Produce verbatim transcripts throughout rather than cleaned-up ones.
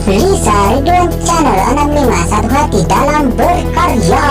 Lisa Ridwan Channel enam lima, satu hati dalam berkarya.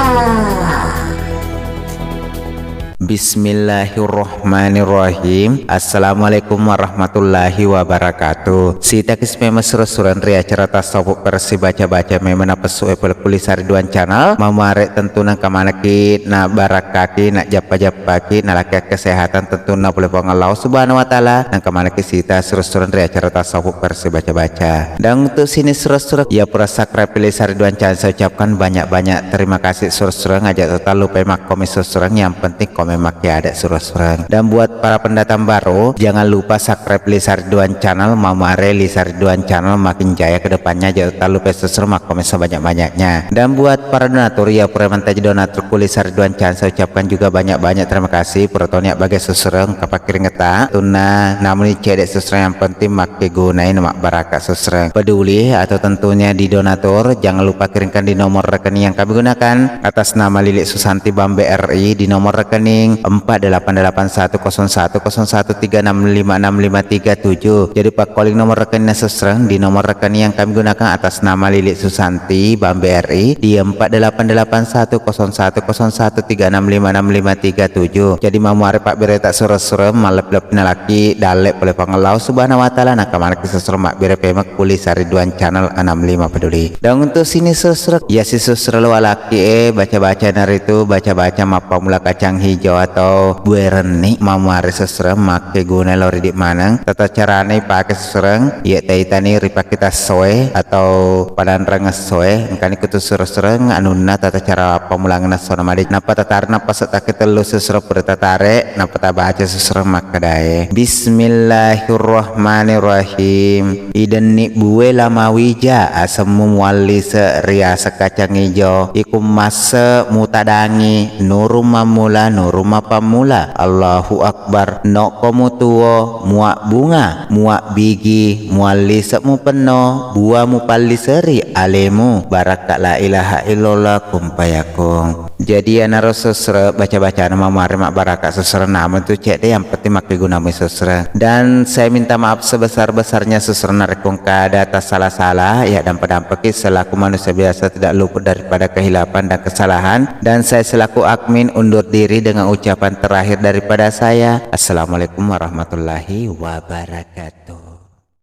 Bismillahirrahmanirrahim. Assalamualaikum warahmatullahi wabarakatuh. Sitakis memang sureng-sureng ri acara tasawuf versi baca-baca memang napessu e pole ku Lisa Ridwan Channel. Mamare tentu nangka manaki na barakkaki, na jappa-jappaki, na lakka kesehatan tentunna pole Puang Allah Subhanahu wa Ta'ala. Nangka manaki sita sureng-sureng ri acara tasawuf versi baca-baca. Dan untuk sini sureng-sureng, ya pura subscribe Lisa Ridwan Channel, saya ucapkan banyak-banyak terima kasih sureng-sureng, aja total lupa makkomi sureng-sureng, yang penting komen makke ada sureng-sureng. Dan buat para pendatang baru, jangan lupa subscribe Lisa Ridwan Channel, mamare Lisa Ridwan Channel makin jaya ke depannya, aja total lupa sureng-sureng makkomi sebanyak-banyaknya. Dan buat para donatur, ya pura mantaji donatur ku Lisa Ridwan Channel, saya ucapkan juga banyak-banyak terima kasih. Pura toni abbagia sureng-sureng, kapakkiringeta. Tunna namuni cedde sureng-sureng, yang penting makkegunai na mabbaraka sureng-sureng. Peduli atau tentunya di donatur, jangan lupa kirimkan di nomor rekening yang kami gunakan atas nama Lili Susanti Bambe R I di nomor rekening empat delapan delapan satu kosong satu kosong satu tiga enam lima enam lima tiga tujuh. Jadi pakkoling nomor rekening sureng-sureng di nomor rekening yang kami gunakan atas nama Lili Susanti Bambe R I di empat delapan delapan satu kosong satu kosong satu tiga enam lima enam lima tiga tujuh. Jadi mammuare pabbereta sureng-sureng, mallebbi-lebbi nalaki dalle pole Puang Allah Subhanahu wa Ta'ala, nangka manaki sureng-sureng mabbere pemeng ku Lisa Ridwan Channel enam lima peduli. Dan untuk sini sureng-sureng, ya si sureng-sureng lo alaki e baca-baca naritu baca-baca mappamula kacang hijau atau bue renni, mammuare sureng-sureng makkeguna lo ridi maneng. Tata carana ipake sureng-sureng, iya taitani ripake tassoe atau padanreng essoe, engkani kutu sureng-sureng anunna tata cara pammulangenna esso na madeceng. Nappa tatare, nappa settake tellu sureng-sureng, pura tatare, nappa tabaca sureng-sureng makkedae, Bismillahirrahmanirrahim. Idenni bue lamawija, asemmu muallise riaseng kacang ijo. Ikummasse mutadangi, nurung mammula, nurung mappammula. Allahu Akbar. Nokko mutuo, muabbunga, muabbigi, muallise mupenno, bua mupalliseri alemu. Barakka la ilaha illallah, kun fayakun. Jadi, iyanaro sureng-sureng baca-bacana mammuare mabbaraka sureng-sureng, namun tu cedde, yang penting makkegunamui sureng-sureng. Dan saya minta maaf sebesar-besarnya sureng-sureng narekko engka ada atas salah-salah, ya dampa-dampaki selaku manusia biasa tidak luput daripada kehilapan dan kesalahan. Dan saya selaku admin undur diri dengan ucapan terakhir daripada saya. Assalamualaikum warahmatullahi wabarakatuh.